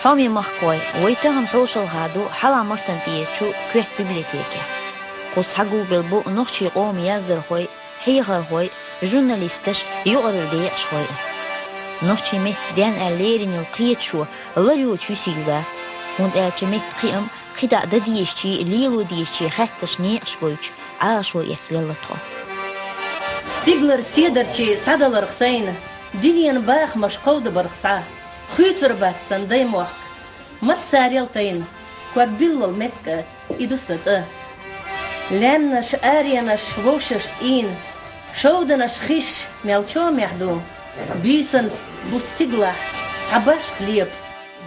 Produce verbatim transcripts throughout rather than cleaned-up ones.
Къаман махкой, вай тахана хьошалгӀа ду хьалха Мартан тӀера чу коьрта библиотеке. Кхуза схьагулбелла бу нохчийн къоман яздархой, хьехархой, журналисташ, юкъаралла декъашхой. Нохчийн меттан денна аьлла лерина йолу кхеташо лар йоцуш юьсуьйтуш дац, хӀунда аьлча меттан кхиам кхидӀа дан дезачий, лело дезачий хаттарш некъаш гойтуш, Ӏалашо эцна лелла тхо. Стигалара седарчий схьадаларх сайна, дуьненан бахамаш кховдабарх схьа, хуьйцур бац сан даймохк. Массарел тайна, ког биллал меттиг и ду сан цӀа. Лаьмнаш, аренаш, вовшашца цӀийна, шовданаш хиш, мел чомехь ду. Буьйсанна буц стигалахь, цхьа башха лепа,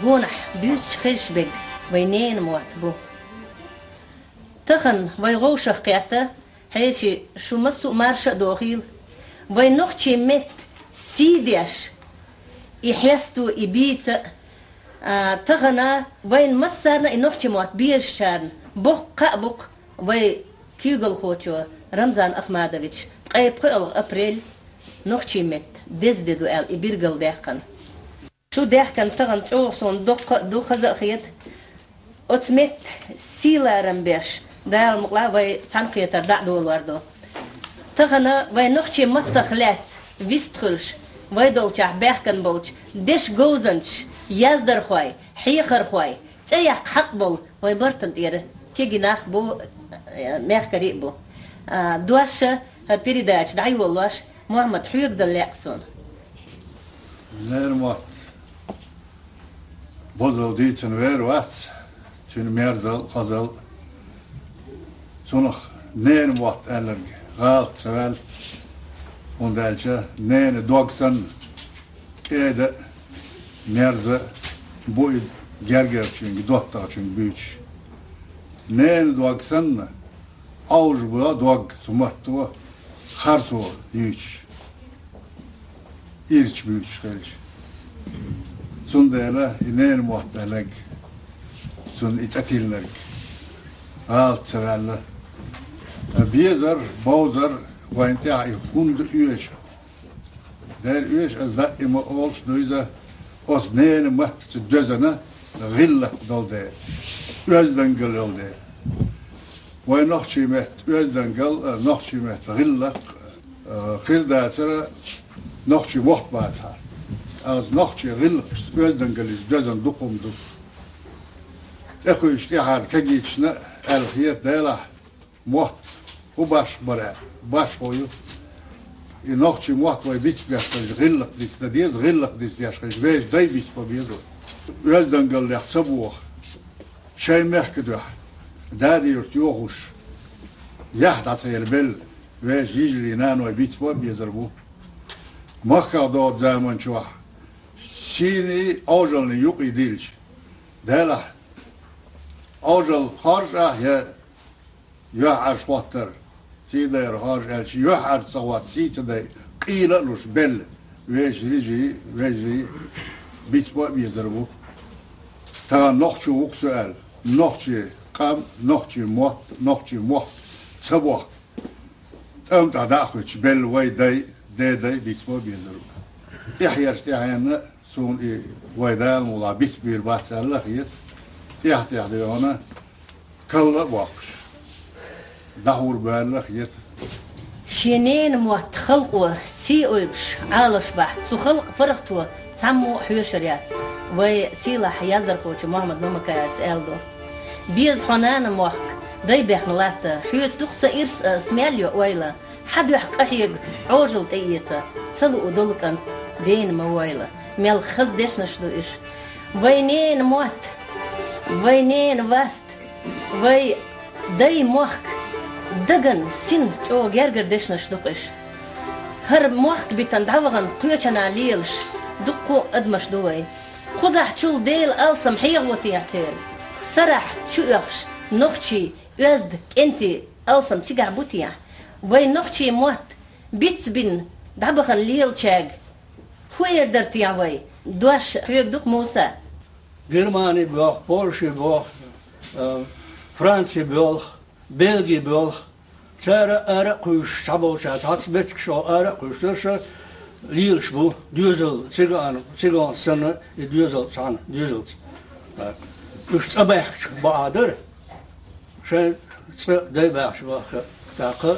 гонахь буьйсуш хезаш берг вайн ненан мотт бу. Тахана вай вовшах кхетта, хьеший, шу массо а марша а дохийла. Вай нохчийн меттан сий деш, и хьесто, и бийца а, а, тахана вайна массарна а и нохчийн мотт безачарна боккха кхаъ бу-кх вай куьйгалхочо Рамзан Ахмадовича ткъе пхоьалгӀа апрель нохчийн меттан деза де ду аьлла и билгалдаьккхина. Шу даьхкина тахана чӀогӀа суна доккха а ду, хаза а хета. Оцу меттан сий-ларам беш, Дала мукъалахь вай цхьаьнакхетар дӀа а долор ду. Тахана вай нохчийн маттах лаьцна вистхуьлуш, вай долчохь баьхкина болчу дешан говзанчаш, яздархой, хьехархой, цӀе яккха хьакъ болу вай Мартан тӀера кегий нах бу, э, мехкарий а бу. А, дош а, хӀара передача дӀайолош, Мухьаммад, хьоьга дала лаьа суна. Ненан мотт бозалла дийцина вер вац, цуьнан мерзалла, хазалла. Цунах ненан мотт аьлларг гӀалат ца ваьлла, хӀунда аьлча ненан дог санна, кӀеда а, мерза а бу и гергарчуьнга, доттагӀчуьнга буьйцуш. Ненан дог санна, Ӏовжа бу дог цу матто харцо юьйцуш, ирча буьйцуш хилча. Цундела и ненан мотт аьлларг, цунна и цӀа тиллинарг гӀалат ца ваьлла. Ткъа безар, бовзар вайна тӀехь и хӀунда оьшу? Дера оьшу, аса даима олуш ду иза, оцу ненан маттаца доьзна гӀиллакх долу дела, оьздангалла йолу дела. Вайн нохчийн меттан оьздангалла а, нохчийн меттан гӀиллакх а, э, хир дацара нохчийн мотт бацахьара. Ткъа оцу нохчийн гӀиллакхашца, оьздангаллица доьзна дукха хӀума ду. ТӀекхуьуш тӀаьхьара кегийчарна аьлла хета, делахь мотт хӀун башха бара, башхо ю. И нохчийн мотт вай бицбеш хилча, гӀиллакх диц дан деза, гӀиллакх диц деш хилча, вешан дай бицбан беза вай. Оьздангаллех ца боху, шайн мехкан дуьхьа, Дадин-Юрт йохуш, яхь дӀа ца елла белла, вешан йижарий, наной бицбан безар бу. Махках доцу заманчохь сийний, Ӏожаллий юкъе дилча, делахь, Ӏожалла хоржу ахь я юьхьӀаьржа хӀоттар, сий дайра хоржу аьлча, юьхьӀаьржа ца хӀотта, сий ца дай, къийла а луш белла, вешан йижарий, вежарий бицбан а безар бу. Тахана нохчо ву-кх со аьлла, нохчийн къам, нохчийн мотт, нохчийн мохк ца бохку, тӀам тӀехь дӀа а хуьттуш белла вай дай, дедай бицбан а безар бу. Эхь еш тӀаьхьенна, суна и вай Дала мукъалахь бицбийр бац аьлла а хета, тӀаьхь-тӀаьхьа доьгӀна, калла а боккхуш, дӀахьур баьлла а хета. Шен ненан мотт халкъо сий ойтуш Ӏалашбахь, цу халкъан паргӀато цхьаммо а хьоьшур яц, вай сийлахь яздархочо Мухьаммад Мамакаевс аьлла ду: «Беза хьо, нана, мохк, дай бехна латта, хьоьца дукха сан ирс а, сан мел йо ойла». Хьан дуьхьа къахьега, Ӏожалла тӀеэца, ца луъу долу кӀант дена ма войла. Мел хаза дешнаш ду уьш. Вай ненан мотт, вай ненан васт, вай дай мохк, даган син чӀогӀа гергара дешнаш ду-кх уьш. ХӀара мохк битина дӀавахана кхечанхьа лелаш дуккха а адамаш ду вай. Кхузахь чул Делан алсам хьехаво техьа церан? Сарахь чу оьхуш нохчий, оьзда, кӀентий алсам цигахь бу техьа? Вай нохчий мотт бицбина дӀабахана лелачаьрга хӀун эр дара техьа вай? Дош хьоьга ду-кх, Муса. Германи боьлху, Польши боьлху, э, Франци боьлху, Бельги боьлху. Цара ара а кхуьйсуш, цхьаболчара цхьацца меттигашкахула ара а кхуьйсуш, лелаш бу доьзал, цигахь, цигахь санна и доьзал цхьаьна, доьзалца. Уьш цӀа баьхкача бакъ дара, шоай цӀа дай баьхкача бакъ. ТӀаккха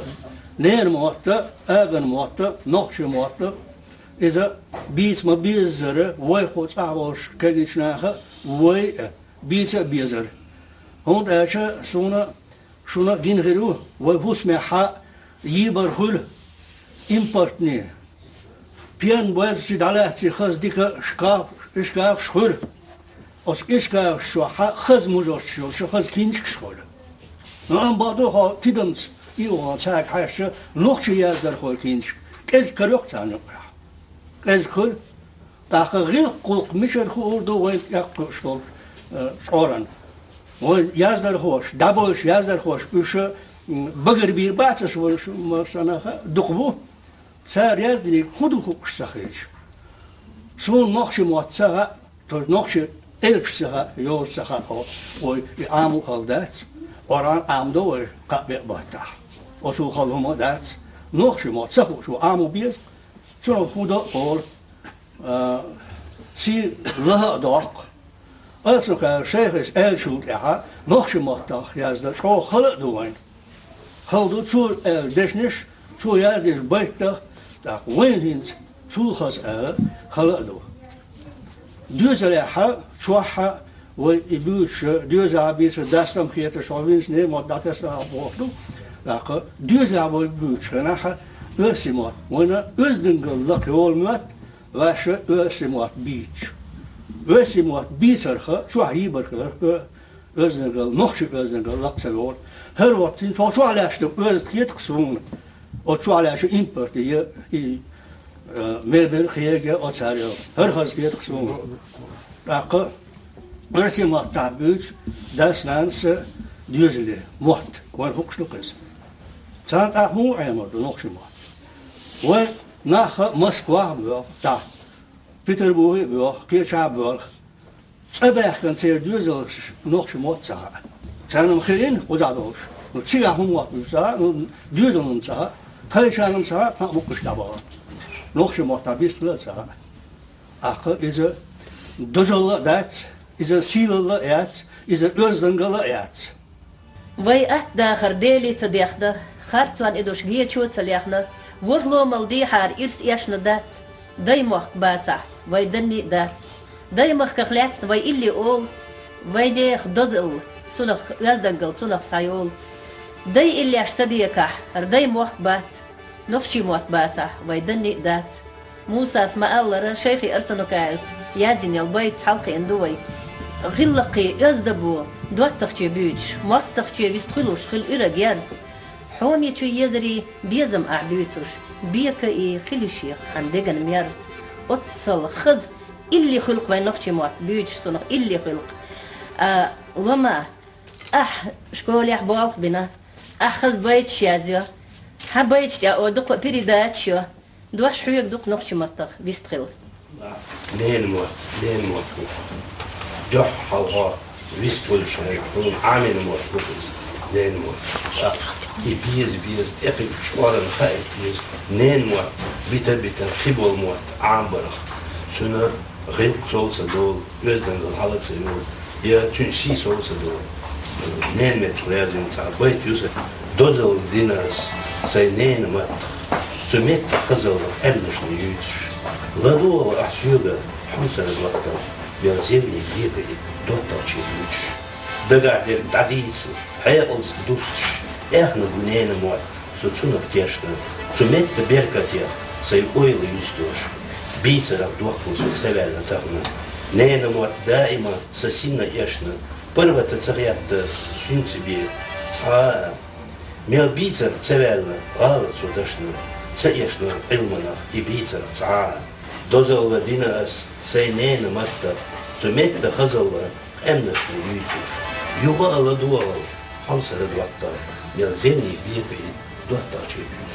ненан мотт, аганан мотт, нохчийн мотт, иза бийца ма беззара, вайх цӀагӀа волча кегийча наха вай а бийца а безар. ХӀунда аьлча суна шуна гина хир ю, вай фусамехьа йийбар хуьлу импортни. Пен боьлча дӀалаьцций хаза дика шкаф, шкафаш хуьлу. Оцу шкафаш чохьа хаза музарчаш йолуш хаза киншкаш хуьлу. Ну, амма бакъду хьо тидамца, и вон цаьрга хьаьжча, нохчийн яздархойн киншка кӀезиг карайо-кх царна юкъахь. КӀезиг хуьлу. ТӀаккха гӀиллакх-гӀуллакх мичара хуур ду вайн тӀекхуьуш долу, э, чкъурана? Вайн яздархоша, дӀабевлла яздархоша, уьш, м, багарбийр бац аса вайна шу-, ма санна дукха бу. Цара яздинарг хӀун ду хууш ца хилча. Суна нохчийн мотт ца хаьа, то есть нохчийн элпаш ца хаьа, йоза ца хаьа, о, вай и Ӏамо хала дац. Къуръан Ӏамадо вай кхаа бӀе баттахь. Оцо хала хӀума дац. Нохчийн мотт ца хууш ву Ӏамо беза. Цунах хӀун до а олу, а, сий лаха а доккху. Аса кхара шайхас аьллачул тӀаьхьа нохчийн маттахь яздан чӀогӀа хала а ду вайн. Хала ду цо аьлла дешнаш, цо яздеш байтах, тӀаккха вайн хӀинца цул хаза ала хала а ду. Доьзалехьа, чохьа вай и буьйцуш, доьзалехь бийцар дастам хеташ, хьо винчу ненан мотт дӀатесна бохуш ду. ТӀаккха доьзалехь вай буьйцуш хенахь, оьрсийн мотт вайна оьздангалла лакха йолу моьтту, ваьшша оьрсийн мотт бийцча. Оьрсийн мотт бийцарх, чохь йийбарх, оьздангалла, нохчийн оьздангалла лакха ца йолу. ХӀара мотт хӀинца хьо чохь лаьцна ду, оьзда хета-кх суна. Оцу чохь лаьцна импорт е, и, э, мебель, кхиерг я оцара йолу. ХӀара хаза хета-кх суна. ТӀаккха оьрсийн маттахь буьйцу дас-нанас доьзале мотт, вайн хууш ду-кх иза. Царна тӀаккха муха Ӏемар ду нохчийн мотт? Вай нах Москвахь а боьлху, тӀаккха Петербурге а боьлху, кхечахьа а боьлху. ЦӀа баьхкина церан доьзалш нохчийн мотт ца хаьа. Царна-м хиъна кхузахь долуш. Ну, цигахь хӀун мотт ю ца хаьа, ну, доьзална ца хаьа, тхайшинна-м ца хаьа, тхан мукъаш дӀабахана. Нохчийн маттахь бистхила а ца хаьа. ТӀаккха иза дозалла а дац, иза сийлалла а яц, иза оьздангалла а яц. Вай атта дахар Деле ца дехна, харцонна и дош гечо ца лехна, ворхӀ ломал дехьара ирс эшна дац, даймохк бацахь, вай данне а дац. Даймахках лаьцна вай илли олу, вайнехан дозалла, цунах оьздангалла, цунах схьайолу. Дай иллеш ца декахь, хӀара даймохк бац, нохчийн мотт бацахь, вай данне а дац. Мусас ма-аллара, шайхи Арсанукаевс яздина йолу байт хьалхиъна ду вай. ГӀиллакхе оьзда бу, доттагӀче буьйцуш, мостагӀче вистхуьлуш хила уьраг ерза. Хьоме чу езаре безам ахь буьйцуш, бека и хила ю шех хьан деган мерза. Оццал хаза илли хуьлу-кх вайн нохчийн мотт буьйцуш, цунах илли хуьлу-кх. А, Лома, ахь школехь болх бина, ахь хаза байташ язйо, хьан байташ тӀехь о дукха передачаш йо, дош хьоьга ду-кх нохчийн маттах вистхила. Ненан мотт, ненан мотт бу. Дуьххьал хьо вистхуьлуш хьайна, хьуна Ӏамийна мотт бу иза, ненан мотт. ТӀаккха и беза, беза, тӀекхуьучу чкъурана хаийта деза, ненан мотт бита, бита, кхиболу мотт Ӏамабарх. Цуьнан гӀиллакх сов ца долу, оьздангалла хьала ца йолу, я цуьнан сий сов ца долу. Ненан меттах лаьзна цхьа байт ю сан: дозалла дина ас сайн ненан маттах, цу меттан хазалла къаьмнашна юьйцуш. ЛадогӀал ахь соьга хьовсара доттагӀа, мел зевне бека и доттагӀче буьйцуш. Дагахь дерг дӀадийца, хьекъалца дустуш, эхна бу ненан мотт, со цунах тешна, цу меттан беркатех сайн ойла юьстуш. Бийцарах дохко со ца ваьлла тахана. Ненан мотт даима сан синна эшна, паргӀата ца хетта, суьнца бен цхьа а. Мел бийцарх ца ваьлла, гӀалат со дашна, ца эшнора Ӏилманах и бийцарх цхьа а. Дозалла дина ас сайн ненан маттах, цу меттан хазалла къаьмнашна юьйцуш. Юха а ладогӀал хьовсара доттагӀа, мел зевне бека и доттагӀче буьйцуш.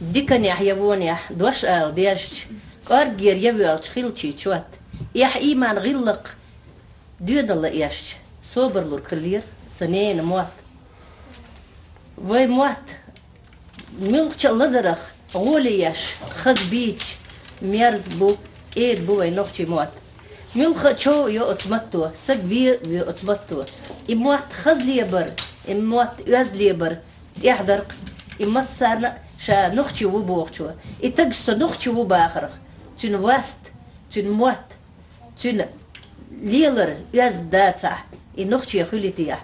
Диканехь я вонехь дош ала дезча, кӀорггера я воьлча хилчий чот, эхь, ийман, гӀиллакх, доьналла эшча, собар лург хиллера сан ненан мотт. Вай мотт муьлххачу а лазарах гӀоле еш, хаза бийцаш, Мерза бу, кӀеда бу вай нохчий мотт. Муьлхха а чов а йо оцу матто, саг вен а воь оцу матто. И мотт хазле бар, и мотт оьзле бар, тӀехь дарх, и массарна а ша нохчи ву бохучо. И тагаш со нохчи ву бахарх, цуьнан васт, цуьнан мотт, цуьнан лелар оьзда дацахь, и нохчи хуьлий техьа.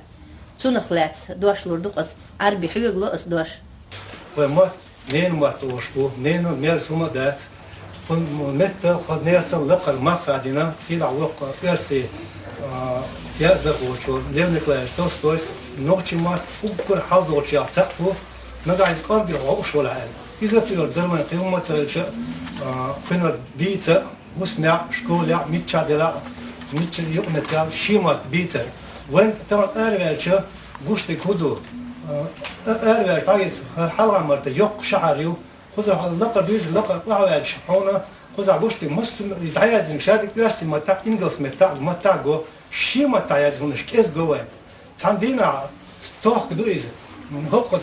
Цунах лаьцна дош лур ду-кх ас, Ӏарби, хьоьга ло ас дош. Вай мотт ненан мотт олуш бу, ненан мерза хӀума дац. ХӀунда метта хаза нерсан лакхара мах а дина, сийлахь воккха оьрсийн, а, яздархочо Лев Николаевич Толстойс нохчий мотт уггар хьалдолчех цхьаъ бу, нагахь иза кӀорггера хьо уш валахь аьлла. Иза а туьйр дара вайн кхин хӀумма ца хилча, а, кхуьнар бийца, хӀусамехь, школехь, миччахь делахь, миччахь юкъаметтигехь шен мотт бийцар. Вайн тахана араваьлча гуш дерг хӀун ду? А, араваьлча дӀагӀерта, хӀара хьалха-марта йоккха шахьар ю. Кхузахь хьо лакхара дуьйцу, лакхара охьаваьлча хьуна, кхузахь гуш дерг массо а дӀаяздинарг шадерг оьрсийн маттахь, ингалс меттахь, маттахь го, шен маттахь яздина хӀуманаш кӀезиг го вайн. Цхьана дийнахь тохка ду иза. ХӀокху,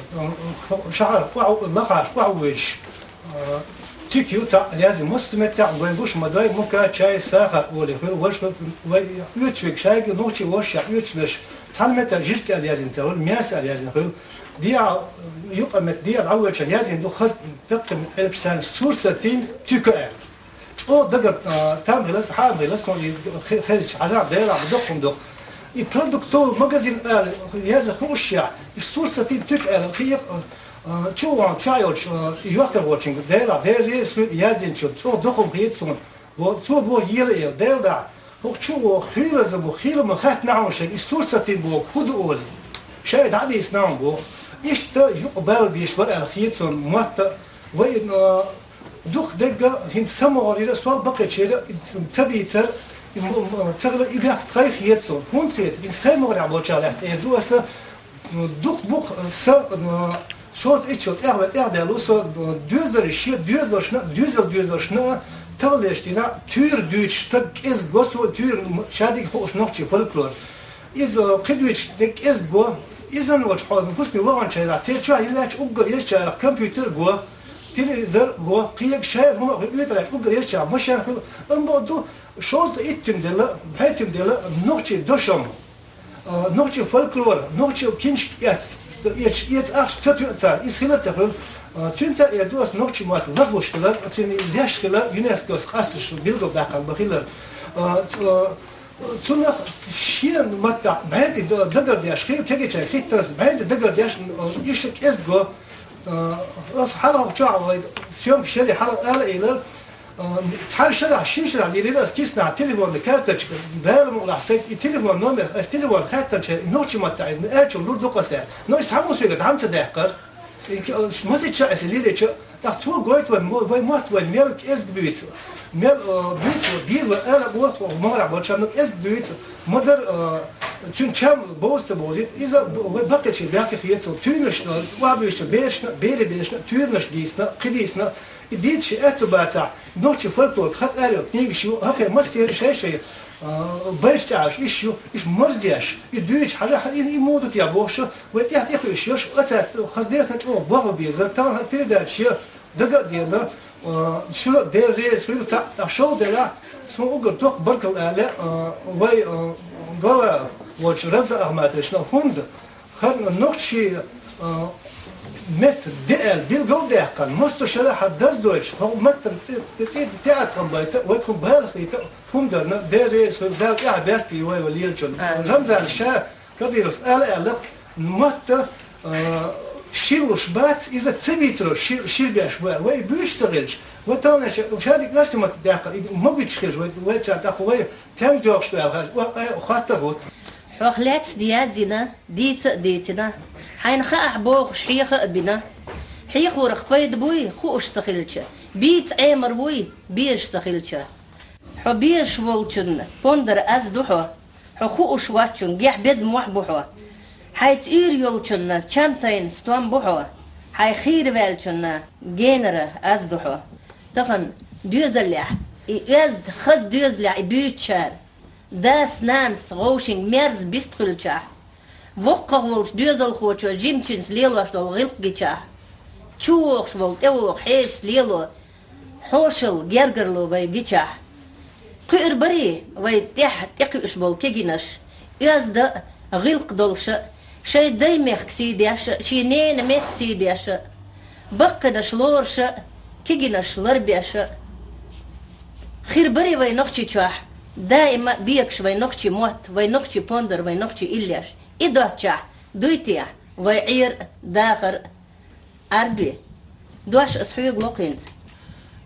хӀокху шахьар охьа, лахаш охьавоьдуш, а, туька ю цхьаъ яздина. Массо а меттехь вайн гуш ма дой, мука, чай, сахар олий хуьлу, важа хуьлу, вай оьцуш верг шайга нохчий вовшашехь оьцуш верш. Цхьана меттехь жижиг аьлла яздина ца хуьлу, мясо аьлла яздина хуьлу. ДегӀа, юкъаметтиг дегӀа дӀавоьдучарна яздина ду хаза даккхий элпаш царна сурсатин туька аьлла. ЧӀогӀа дагара, а, там хилар, хьан хилар, сон и хе-, хезча, хьажахь, Делахь, доккха хӀума ду-кх. И продуктовый магазин аьлла яза хуушшехь, и сурсатин туька аьлла, хи-, а, а, чу а вахана, чу а йолчу, а, и йохкар волчуьнга, Делахь, Дела реза хуьлда яздинчунна, чӀогӀа доккха хӀума хета суна. Бо-, цо боху ела-ела, Дела дахь, хӀокху чу а вогӀу хуьйраза бу, хийла ма хаьттина хьуна шайга, и сурсатин боху хӀун ду олий. Шайга дӀадийцина хьуна боху. Иштта юкъа бала беш бара аьлла хета суна мотт а, вай, а, дукха дерг а хӀинца самогӀарера, сол бакхечера ца бийцар, и м-, м-, ца хилар, и бехк тхайх хета суна. ХӀунда хета? ХӀинца сай могӀарехь болчарна лаьцна эр ду аса, дукха бу-кх са, а, шовзткъе итт шо тӀехве-, тӀехдаьлла ву со, а, доьзалш, шен доьзалшна а, доьзал доьзалшна а, таханлерчу дийнахь туьйра дуьйцуш стаг кӀезиг го со, туьйра м-, шадерг хууш нохчийн фольклор. Иза кхин дуьйцуш дерг кӀезиг го, иза волчу хьо хӀусаме ваханчарах, церан чохь йиллачу уггар езачарах компьютер го, телевизор го, кхин ерг шайна хӀума а хир оьтараш уггар езачарах машен хуьлу, амма бакъ ду, шовзткъе итт туьма делла, бӀе туьма делла нохчийн дошам. А, нохчийн фольклор, нохчийн киншка эц-, эц-, эца ахча ца тоьа цара, иза хила ца хуьлу. А, цуьнца эр ду ас нохчийн мотт лахлуш хилар, цуьнан деш хилар, ЮНЕСКОс къасташ билгалдаккхар бан хилар. А, ц-, а, цунах шен маттахь бӀе тӀе д-, дагардеш, хи-, кегийчаьрга хӀиттарца бӀе тӀе дагардеш, а, уьш кӀезиг го. А, ас хьалха чохь вай съёмкаш яле хьалха ала а элира, а, цхьана шарахь, шина шарахь лелийра ас киснахь телефонан карточка, Дала мукъалахь сайга и телефон номер, ас телефон хаьттинчара, и нохчийн маттахь аьлча лур ду-кх ас аьлла. Но иза цхьаммо соьга дӀа ма ца даьккхара. И к-, а, масех ча аса лелийча, тӀаккха цо гойту вайн мо-, вайн мотт вайн мел кӀезиг буьйцу, мел, а, буьйцу, беза вай ала а боху, могӀарехь болчарна кӀезиг буьйцу, ма-дарра, а, цуьнан чам бовза ца бовзийта, иза б-, вай баккхийчийн бехке хета суна. Туьйранаш, а, охьабуьйсучу берашна, берийн берашна, туьйранаш дийцина, кхин дийцина, и дийца шен аьтту бацахь, нохчийн фольклоран хаза аьлла йолу книгаш ю, хӀокхеран массеран шай-шай, а, байш чӀагӀаш, иш ю, иш марзъеш, и дуьйцуш хьажахь, и, и муха ду те бохуш, вай тӀехь тӀекхуьуш йолуш, оцаьрца хаза дерг санна чӀогӀа бохам безара, тахана хӀара передача дага а деана, а, шуна а Дела реза хуьлда цхьаъ, тӀаккха шолгӀа делахь, суна уггар доккха баркалла ала, а, вай, а, глава волчу Рамзан Ахматовична, хӀунда хӀара нохчийн, а, меттан де аьлла билгал а даьккхина, массо а шарахь хӀара даздойтуш, хӀокху маттана тӀе, тӀе, тӀе, тӀе атхам байта, вай кхунна бала хилийта хӀума дарна, Дела реза хуьлда, Дала тӀаьхье беркате йойла вай лелачунна. Амин. Рамзана ша Кадыровс ала аьлла, мотт, а, шиллуш бац, иза ца бийцаро ши-, ширбеш бу аьлла. Вай буьйцуш ца хилча, вай тахана ша-, шадерг оьрсийн маттахь даьккхина, и ма гуьтуш хилча, вай, вай царна тӀаккха вай тенга доьхуш ду аьлла, ва-, ай, хаттар хӀутту. Хьох лаьцна яздина, дийца а дийцина, хьайна хаахь бохуш хьеха а бина. Хьехорах пайда буй, хууш ца хилча, бийца Ӏемар вуй, безаш ца хилча. Хьо безаш волчунна пондар аз ду хьо, хьо хууш воцчунна гехь беза мохь бу хьо. Хьайца уьйр йолчунна чам тайна стом бу хьо, хьайн хийра ваьллачунна генара аз ду хьо. Тахана доьзаллехь, и оьзда хаза доьзалехь и буьйцучара, дас-нанас вовшийн мерза бист хуьлучахь, воккхах волчу доьзалхочо жимачуьнца лелош долу гӀиллакх гичахь, чу вогӀуш волу тӀевогӀу хьешас лело, Хьошал, гергарло вай гичахь, кхуьур барий вай тӀехь тӀекхуьуш болу кегийнаш, оьзда а, гӀиллакх долуш а, шайн дай-мехкан сий деш а, шен ненан меттан сий деш а, баккхийнаш лоруш а, кегийнаш ларбеш а. Хир барий вай Нохчийчохь даима а бегаш вай нохчийн мотт, вай нохчийн пондар, вай нохчийн иллеш. И доцчахь, дуй техьа вай Ӏер а, дахар а? Ӏаьрби, дош ас хьоьга ло хӀинца.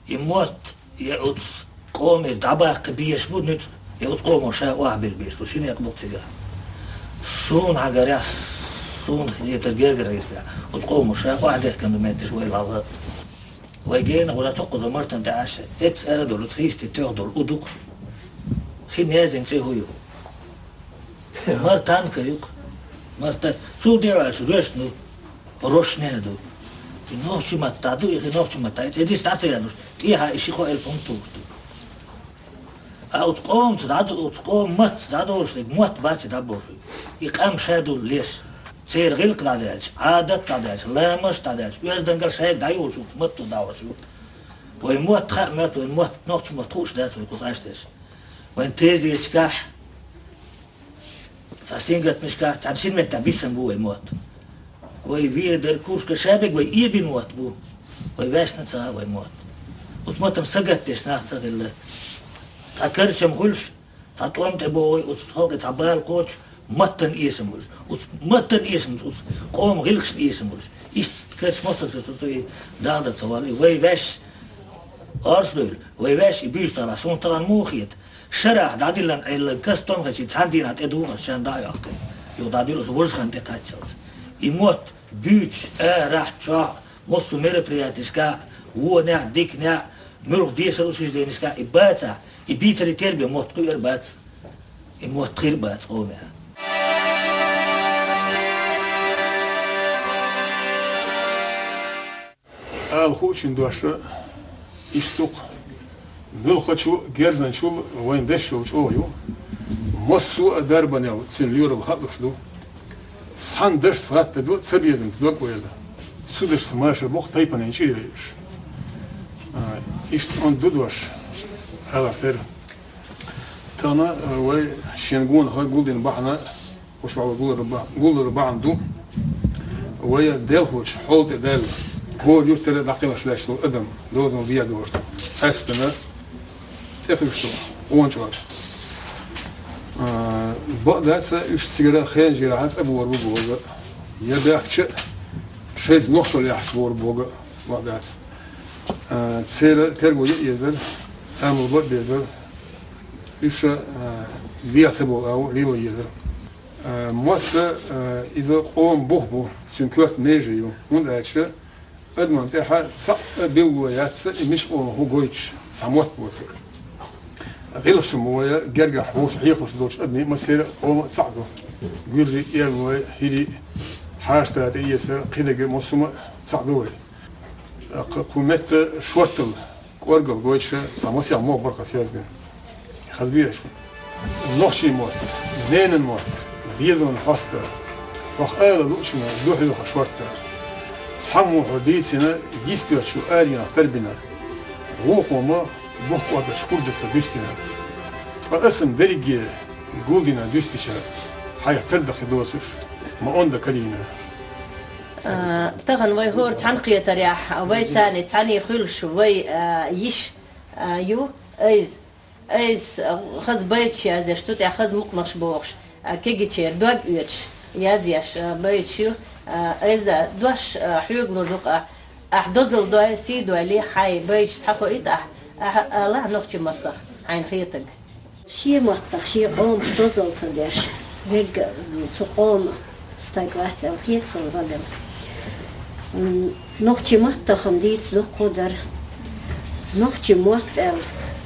И мотт я оцу къоме дӀабаккха безаш бу нуьцкъ, я оцу къомо ша охьабилла безаш бу, ши некъ бу-кх цигахь. Суна хьагарехь, суна хетар гергара хьесапехь, оцу къомо ша охьадехкина ду метташ вай лалла. Вай гена гӀура цхьа кхуза мартан тӀе Ӏаш, эцца ара долу, хийсте тоьхна долу у ду-кх. Хи мезин цӀе хӀу ю? Мартанка ю-кх. Марта. Цул дера аьлча, роьшна ду. Рошне ду. И нохчийн матта ду, и нохчийн матта. И цӀе диста ца яьллуш, тӀехьа и ши-кхо элп хӀума тухуш ду. А оцу къомца дӀадо, оцу къоман матца дӀадолуш дерг мотт бац и дӀаболуш. И къам ша ду леш. Церан гӀиллакх дӀадаьлча, Ӏадат дӀадаьлча, ламасташ дӀадаьлча, оьздангалла шайга дӀайолуш ву, мотт ду дӀа ваш ю. Вайн мотт хаа моьтту, вайн мотт, нохчийн мотт хууш дац вай кхуза Ӏаш дерш. Вайн тезеташкахь, цхьа сингаттамашкахь, цхьана шина меттехь биссина бу вай мотт. Вай ведар, кружка, шаберг вай эбина мотт бу. Вай ваьшна ца вай мотт. Оцу маттана сагатдеш нах ца хилла. Цхьа карчам хуьлуш, цхьа тӀом тӀе богӀий, оцу халкъе цхьа бала кхочуш, маттана эшам хуьлуш. Оцу маттана эшам хуьлуш, оцу къоман гӀиллакхашна эшам хуьлуш. Иштта карчам массо а ца, ца, ца, и дагӀда ца вала. И вай ваьш орца дуйла, вай ваьш и буьйса ца хилахь, суна тахана муха хета? Шарахь дӀадиллина Ӏеллан кастон хечий цхьана дийнахь тӀедугӀу аса шен дӀа а йоккхий. Юха дӀадуьллу аса вожа хан тӀекхаччалц. И мотт буьйцуш, арахь, чохь, массо а мероприятешкахь, вонехь, диканехь, муьлхха дешаран учрежденешкахь и бацахь, и бийцаре тербе мотт кхуьур бац. И мотт хир бац къомехь. Ала хуучун дош иштта ду-кх. Муьлххачу герзанчул вайн деш йолу чӀогӀа ю. Массо а дарбанел цуьнан лоьрал хаалуш ду. Цхьана дашца гӀаттадо ца безанца дог ойла. Цу дашца машар боккху тайпанийн чӀир йойуш. А, иштта онда ду дош, алар тера. Тахана, а, вай шен гонах гулдина бахьана, Кху чохь вай гулар бахьана ду. Вай делхочу хьол тӀе даьлла, хӀора юьртара дӀакхелхаш лаьтташ долу адам, дозанал дедорца, къаьстина тӀекхуьуш ду къона чӀор. А, бакъ дац, уьш цигара хенан жирахь цӀа бора бу боху, я баьхча а, шайца нохчалла яхьаш бора боху, бакъ дац. А, церан терго ян а езара, амал бан а безара, уьш, а, леха ца болу агӀо лело езара. Э, мотт, э, иза къоман бух бу, цуьнан коьрта меже ю, хӀунда аьлча адамна тӀехь цхьаъ а билгало яц и муьлхачу къомах ву гойтуш, цхьа мотт боцург. ГӀиллакхаш ма вай, гергахь хьоьжуш, хьехалуш долчу адамийн массеран а къоман цхьаъ ду. Гуьржий, эрмалой, хӀирий, хьаштата тӀеэцар, кхидерг массо а цхьаъ ду вай. ТӀаккха кху меттан шорттал кӀоргал гойтуш цхьа масех могӀа бара хьо соьзган. Хаза бехаш ву. Нохчийн мотт, ненан мотт, безаман хьоста, хьох ала луучунна дуьхьал хьо шорта. Цхьаммо хьо дийцина, йист йоцчу аренах тарбина, вукхо ма бухкъордаш хурдаса дуьстина. Ткъа аса-м берриге гулдина дуьстича, хьайх тардаккхи доцуш, ма онда карийна. А, тахана вай хӀора цхьаьнакхетарехь, вай царний цхьаьний хуьлуш, вай, а, йиш, а, ю, айз, айз, а, хаза байташ язъеш, цу тӀехь хаза мукъанаш бохуш, а, кегийчеран дог оьцуш, язъеш, а, байташ ю, а, айза, дош, а, хьоьга лур ду-кх ахь, ахь дозалла дой, сий дой, ле, хьайн байташ цхьа хоуьйту ахь, ахь ала нохчийн маттах хьайна хетарг. Шен маттах, шен къомах дозалла ца деш, верг, м, цу къоман стаг вац аьлла хета суна зӀе дара. М, нохчийн маттах-м дийца дуккха а дара. Нохчийн мотт аьлла,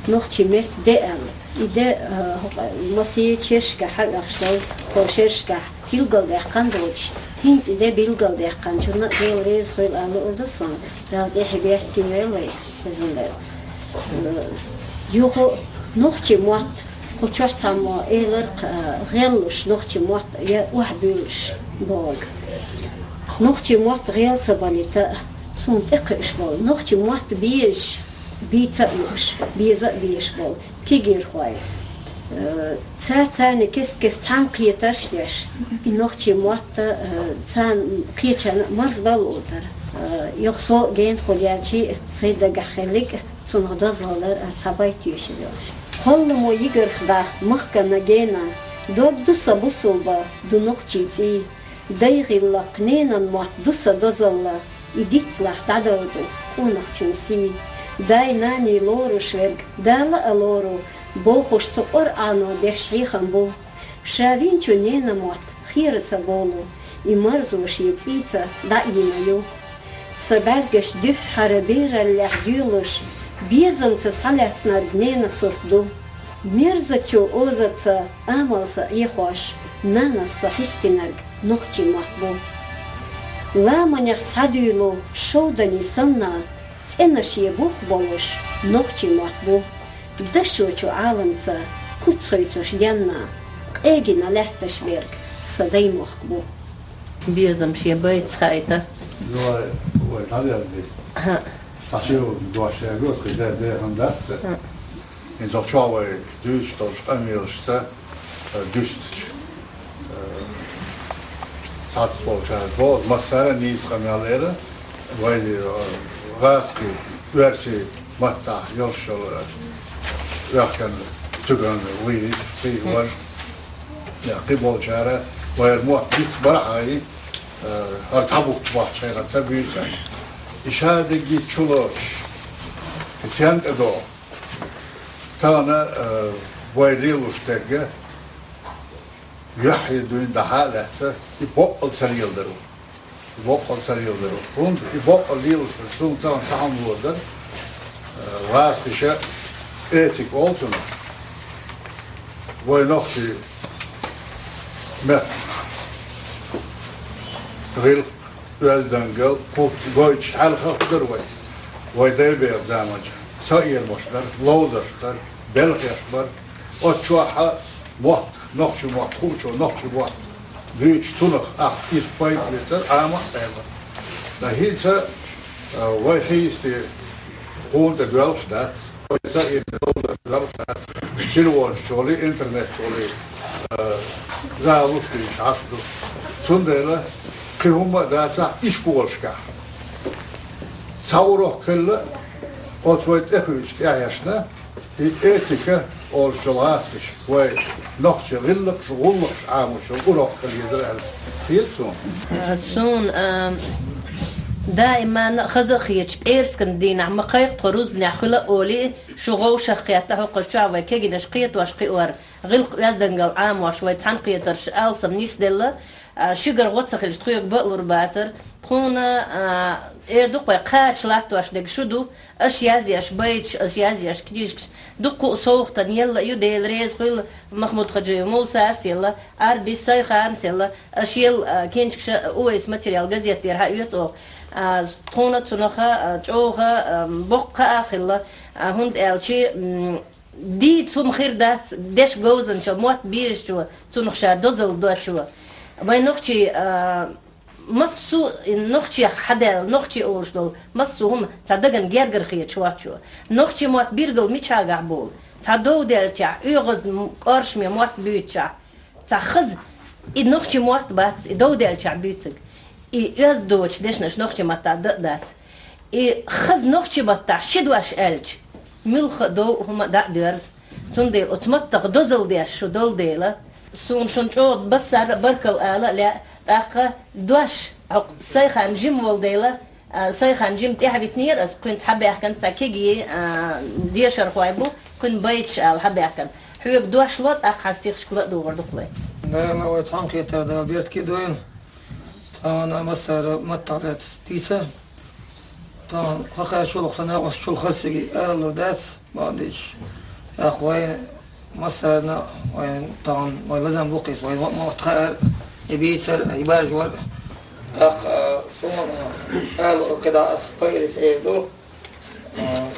нохчийн меттан де аьлла. И де, а, хӀокху массеран шерашкахь хьаоьхуш долу, хӀокху шерашкахь билгалдаьккхина доцуш, хӀинца и де билгалдаьккхинчунна а Дела реза хуьлда аьлла луур ду суна. Дала тӀаьхье беттийла вай, везан Дела. Юха нохчийн мотт, кху чохь цхьаммо элира-кх, а, гӀеллуш нохчийн мотт я охьабуьйлуш бохург. Нохчийн мотт гӀел ца балийта, суна тӀекхуьуш болу. Нохчийн мотт безаш, Бийца а юуш, беза а безаш бола кегийрхой. Э, цар-царна кест-кеста цхьаьна кхетарш а деш, и нохчийн мотт а, э, царна кхечарна а марза бала олдар. Э, юха со а гена хулаьлча а, сай дагахь хилларг а, цунах дозалла дар а цхьа байт тоьшалла йолуш. Кхолламо йигарх дӀа махкана гена, дог ду сан бусалба, ду нохчийн цӀий. Дай гӀиллакх, ненан мотт ду сан дозалла, и дицлахь дӀадала ду къонахчун сий. Дай-наний лоруш верг Дала а лору, бохуш цу Къуръано деш хьехам бу. Ша винчу ненан мотт хера ца болу, и марзо шен цӀийца дӀа а йина ю. Сан бӀаьргаш дуьххьара бераллехь доьлуш, безамца схьалаьцнарг ненан сурт ду. Мерзачу озаца амалца Ӏехош, нанас со хьистинарг нохчийн мотт бу. Ламанех схьадуьйлу шовданийн санна, цӀена шен бух болуш нохчийн мотт бу. Дашочу Ӏаламца куц хуьйцуш денна, къегина лаьтташ берг сан даймохк бу. Безам шен байца хаийта. Вай, вай, дӀадерзий. ХӀаъ. Схьа шиъ дош яьлла, кхин дер дехан дац. ХӀаъ. ХӀинца чохь вай дуьйцуш долчу къамелашца, э, дуьстича, э, цхьацца болчара боху, массара а нийса къамел яра, вай, э, гӀазкхий, оьрсийн маттахь йолуш йолу, э, оьхкан туьган вуй, кхин важ, я кхин болчара вайра мотт диц бара хьаий, э, хӀара цхьа бутт бохчу хенахь ца буьйцу. И шадерриг чулоцуш, и стенна тӀедогӀу. Тахана, э, вай лелош дерг юьхь дуьйна дахьа а лаьцна, и боккъал ца леладар ву. И боккъал ца леладар ву. ХӀунда и боккъал лелош верг суна тахана цхьа хӀума лоьру дара, э, гӀазкхаша этика олу цунах. Вай нохчий меттан гӀиллакх, оьздангалла, куц гойтуш хьаьлхарх дара вай. Вай дай бехачу заманчохь са эрамаш дара, ловзарш дара, белхеш бара. Оцу чохь а мотт, нохчийн мотт, хуучо нохчийн мотт буьйцуш, цунах ахь иштта пайда бецара, Ӏама а Ӏемаза. Ткъа хӀинца, а, вай хийсте гӀунда тӀе доьлхуш дац. Вай са и довзар доьлхуш дац. Телефонаш чу гӀолий, интернет чу гӀолий, а, залуш дуьйцуш Ӏаш ду. Цундела кхин хӀумма а дацахь ишколашкахь. Цхьа урок хилла, оцу вай тӀекхуьучу тӀаьхьешна, и этика олуш йолу гӀазкхаша вай нохчийн гӀиллакхаш, гӀуллакхаш Ӏамош йолу урок хила езара аьлла хета суна. А, суна, а, даиманна а хаза а хеташ, пӀераскан дийнахь ма кхайкха тхо рузбанехь хуьла а олий, шу гӀовшах кхетта хӀокхуза чохь вай кегийнаш кхетош кхиор, гӀиллакх-оьздангалла Ӏамош вай цхьаьнакхетарш алсам нисделла, а, шуьгара гӀо ца хилча, тхоьга бакълур бацара. Тхуна, а, эр ду-кх вай, кхача латтош дерг шу ду, аша язъеш байташ, аша язъеш книжкаш, дуккха а совгӀатана елла а ю, Дела реза хуьлда Махмуд-Хьаьжин Мусас елла, Ӏарбис Сайханас елла, аша елла, а, книжкаш а, Увайс материал газета тӀера хьаоьцу оха. А, тхуна цунах а, а, чӀогӀа, а, боккха а хилла, а, хӀунда аьлча, м, дийца хӀума хир дац, деш говзанчо, мотт безачо, цунах ша дозалла доцучо. Вай нохчий, а, массо а нохчех хьадаьлла, нохчий олуш долу массо а хӀума цхьа дагна гергара хеташ воцучо. Нохчийн мотт биргал мичахьагахь болу? Цхьа дов даьллачохь, оьгӀаз м-, кӀоршаме мотт буьйцучохь, цхьа хаза, и нохчийн мотт бац, и дов даьллачохь буьйцург. И оьзда доцуш дешнаш нохчийн маттахь дан а дац. И хаза нохчийн маттахь ши дош аьлча, муьлхха а дов а хӀума а дӀа а доьрзу. Цундела оцу маттах дозалла деш шу долу дела, суна шуна чӀогӀа массарна а баркалла ала а лаьа, тӀаккха дош, хьо Сайхан-Жим волу дела, а, Сайхан-Жим тӀаьхьавитинера ас, кхуьнца хьабаьхкина цхьа кегий, а, дешархой бу, кхуьнан байташ ала хьабаьхкина. Хьоьга дош ло, тӀаккха хьан стихашка ла а дугӀур ду-кх вай. Дала вай цхьаьнакхетар, Дала беркате дойла. Тахана массара маттах лаьцна дийца. Тахана хӀокхаьршалла сан накъосташчул хазахига алалур дац, бакъдерг. ТӀаккха вай массарна, вайн тахана вай лазам бу-кх иза, вай мотт хаар, и бийцар, и баржор. ТӀаккха, а, суна, а, ала кхидӀа ас пайда ца эр ду, а,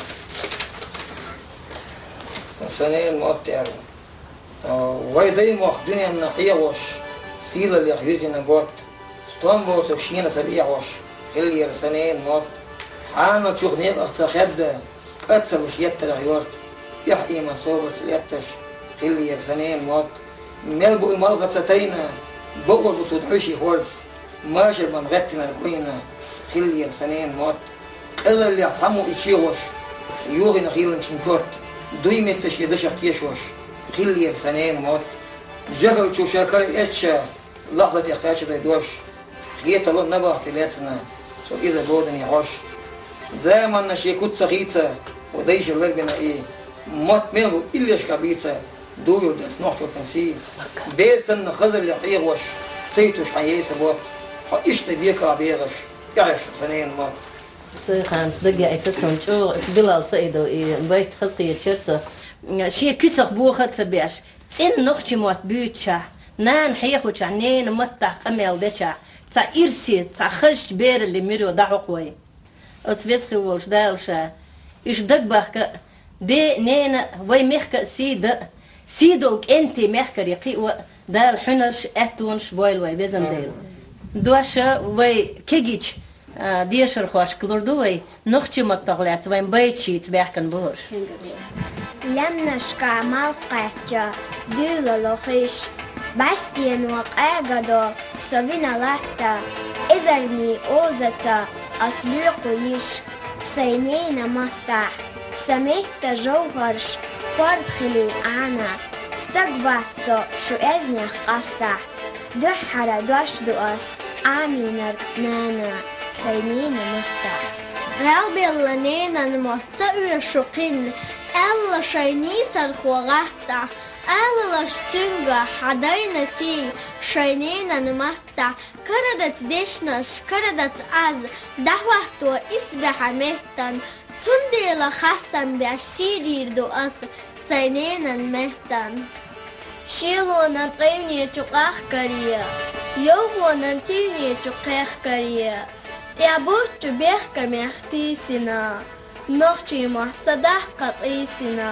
сан ненан мотт аьлла. А, вай даймохк дуьненна хьехош, сийлаллех юьззина ботт. Стом боцург шена ца лехьош, хиллера сан ненан мотт. Ӏаналчух некъах ца хедда, Аццалуш еттарах йорт, эхь-ийман собарца летташ, хиллера сан ненан мотт. Мел бу и малха ца тайна, бокъо бу цу дӀуьйший хӀорд, машар бан гӀеттинарг гойна, хиллера сан ненан мотт. Къеллаллех цхьаммо и чегӀош, йохийна хиланчун чот, дуй метташ я дашах тешош, хиллера сан ненан мотт. Жахал чу ша кара эцча, лахзатех кхаьча дай дош, хетало набахте лецна, цо иза годане хьош. Заманна шен куц ца хийца, хӀо дайша ларбина и, мотт мел ву иллешка бийца, дуйла дац нохчочун сий. Бер санна хазаллех Ӏехош, ца йитуш хьан ейса бот, хьо иштта бекал бегӀаш, эхьаш сан ненан мотт. Цу ханас дагаяйта сон чӀогӀа, Билал Саидов и байт хаза хетар со. Шен куьцах боха а ца беш, цӀена нохчий мотт буьйцучахь, нана хьехочохь, ненан маттахь къамел дечохь, цхьа ирсе, цхьа хазачу бералле муьро дӀахьокху вай. Оцу веза хир волчу Дала ша, уьш дагабахка а, де, нена а, вай мехка а сий дан а, сий долу кӀентий мехкарий кхио а, Дала хьуьнарш а, аьттонаш а бойла вай, везан Дела. Доша вай кегийчу, а, дешархошка лур ду вай, нохчий маттах лаьцна вайн байт шийца баьхкина бу хӀорш. Лаьмнашка малх кхаьчча, дуьйлало хиш, бӀаьстено къегадо со вина латта, эзарнийн озаца ас лоькху йиш, сайн ненан маттахь, сан метта жовхӀарш, хӀорд хилий Ӏана, стаг вац со шу эзнех къастахь. Дуьххьара дош ду ас, Ӏамийнарг нана, сайн ненан маттахь. ГӀелбелла ненан мотт ца оьшу кхин, аьлла шайн нийсархо гӀаттахь, алалаш цуьнга хьан дайна сий, шайн ненан маттахь, карадац дешнаш, карадац Ӏаз, дӀахӀотто исбаьхьа меттан, цундела хастам беш сий дийр ду ас, сайн ненан меттан. Шелонан тӀайвнечу къахкаре, йовхонан тивнечу кхехкаре, тӀебуттучу бехкамех тийсина, нохчий мотт сан дахка къийсина,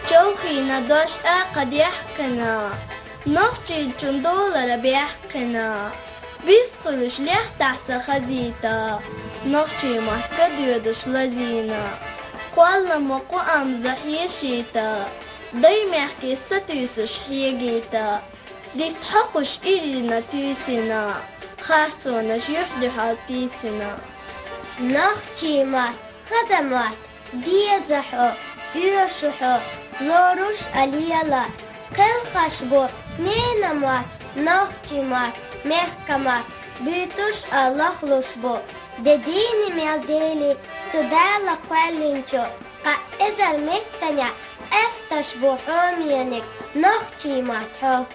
човхийна дош акха дехкина, нохчийчун долара бехкина. Бистхуьлуш лехтахь ца хазийта, нохчий мотт ка доьдуш лазийна. Кхолламо кху амза хьешийта, дай мехкий сатуьйсуш хьегийта, дитт хьокхуш ирина туьйсина, харцонаш юьхь-дуьхьал тийсина. Нохчий мотт, хаза мотт, беза хьо, оьшу хьо, лоруш а лела, кхелхаш бу ненан мотт, нохчий мотт, мехкан мотт, буьйцуш а лохлуш бу. Де дийна мел дели цу Дала кхоьллинчу, кхаа эзар меттанехь къаьсташ бу хьомениг нохчий мотт хьо.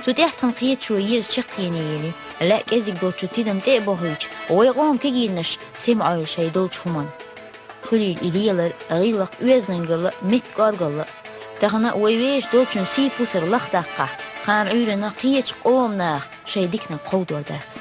Цу тӀаьхьа тхан кхеташо ерза чаккхене елий, лаьа кӀезиг долчу тидам тӀе а бохуьйтуш, вай къоман кегийнаш сема Ӏойла шайн долчу хӀуманна. Хуьлийла и лелар, гӀиллакх, оьздангалла, метта кӀоргалла. Тахана вай вешан долчун сий-пусар лахдаккхахь, кхана Ӏуьйранна кхечу къоман наха шайн диканиг кховдор дац.